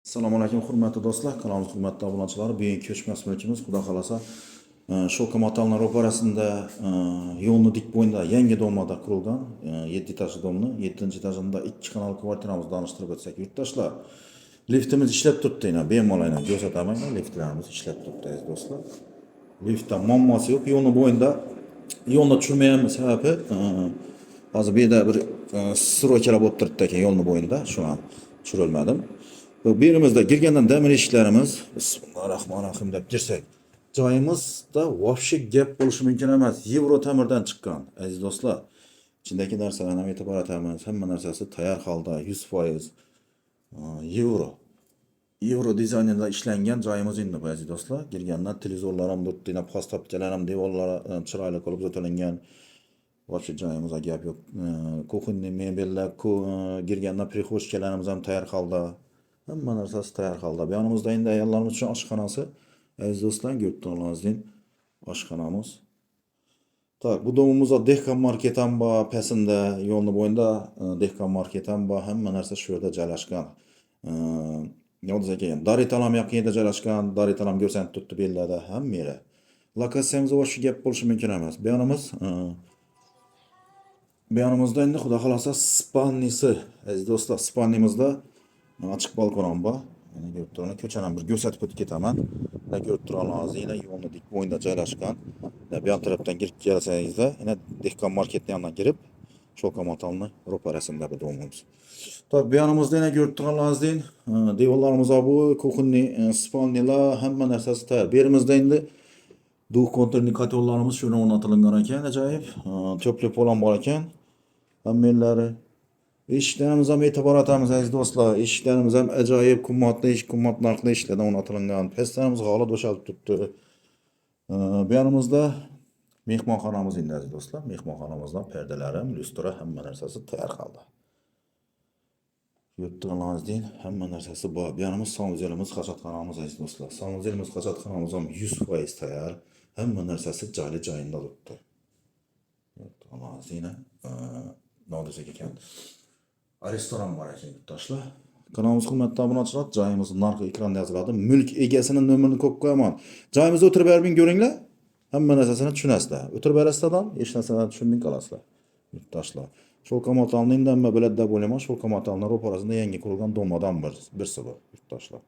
Assalomu alaykum, hurmatli do'stlar, kanalimiz hurmatli obunachilari. Bugungi ko'chmas mulkimiz, xudo xohlasa, Sholkamotalni ro'parasida, yo'lni dik bo'yida yangi domada qurilgan, 7 etajli domni 7 etajida 2 xonali kvartiramizni tanishtirib o'tsak, yurtdoshlar. Liftimiz ishlab turibdi, yana bemalol yana ko'rsataman, liftlarimiz ishlab turibdi, aziz do'stlar. Liftda muammosi yo'q, yo'lni bo'yida yo'lni tushirmayapmiz, sababi hozir bu yerda bir стройка lar bo'lib turibdi ekan yo'lni bo'yida, shuni tushirolmadim. Bu yerimizda kirgandan demir eshiklarimiz, bismillah rohmanir rohim deb kirsak, joyimizda вообще gap bo'lishi mumkin emas. Yevro temirdan chiqqan, aziz do'stlar. Ichindagi narsalarni ham e'tibor etamiz. Hamma narsasi tayyor holda, 100% yevro. Yevro dizaynida ishlangan joyimiz endi bu, aziz do'stlar. Kirgandan televizorlar ham turibdi, yana подставка lar ham devorlari chiroyli qilib uzatilgan. Вообще joyimizda gap yo'q. Кухонный mebellar, kirgandan прихожка larimiz ham tayyor holda. Hamma narsasi tayyor holda. Bu yonimizda endi ayollarimiz uchun oshxonasi. Aziz do'stlar, ko'rib turganingizdek oshxonamiz. Так, bu domimizda Dehqon market ham bor, pasında yo'lni bo'yida Dehqon market ham bor, hamma narsa shu yerda joylashgan. Nima desak ekan, Darital ham yaqin yerda joylashgan, Darital ham ko'rsanib turibdi bu yerlarda, hamma yeri. Lokatsiyamizda вообще gap bo'lishi mumkin emas. Bu yonimizda endi xudo xohlasa спальный si, aziz do'stlar, спальный mizda ochiq balkon ham bor. Mana ko'rib turgan ko'chani bir ko'rsatib o'tib ketaman. Mana ko'rib turganingizdek yo'lni dik bo'yida joylashgan. Mana bu yon tarafdan kirib kelsangizlar, yana Dehqon marketni yonidan kirib, Sholkamotalni ro'parasida bu domimiz. Так, bu yonimizda yana ko'rib turganingizdek devorlarimiz bu кухонный, спальный lar, hamma narsasi tayyor. Bu yerimizda endi двухконтурный котёл larimiz shuni o'rnatilgan ekan, ajoyib. Теплый pol ham bor ekan. Hamma yerlari. Eshiklarimiz ham e'tibor etamiz, aziz do'stlar. Eshiklarimiz ham ajoyib qimmatli eshik, qimmat narxli eshiklardan o'rnatilgan. Pastlarimiz g'oli to'shalib turibdi. Bu yonimizda mehmonxonamiz endi, aziz do'stlar. Mehmonxonamizda pardalari, lyustra, hamma narsasi tayyor holda. Ko'rib turganingizdek hamma narsasi bor. Bu yonimiz санузел imiz, hojatxonamiz, aziz do'stlar. Санузел imiz, hojatxonamiz ham 100% tayyor. Hamma narsasi joyli joyida turibdi. Ko'rib turganingizdek, nima desak ekan, restoran bor ekan, yurtdoshlar. Kanalimiz hurmatli obunachilar, joyimiz narxi ekranda yoziladi. Mulk egasini nomerini qo'yib qo'yaman. Joyimizda o'tirib berming, ko'ringlar. Hamma narsasini tushunasizlar. O'tirib berasizlar, odam, hech narsani tushunmay qolasizlar. Yurtdoshlar. Sholkamotalni endi hamma biladi deb o'ylayman. Sholkamotalni ro'parasida yangi qurilgan domladan birsi bu, yurtdoshlar.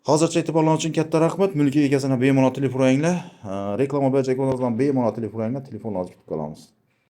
Hozircha e'tiborlaringiz uchun katta rahmat. Mulk egasini bemalol telefon uringlar. Reklama berajak bo'lsanglar bemalol telefon uringlar. Telefonlarni kutib qolamiz.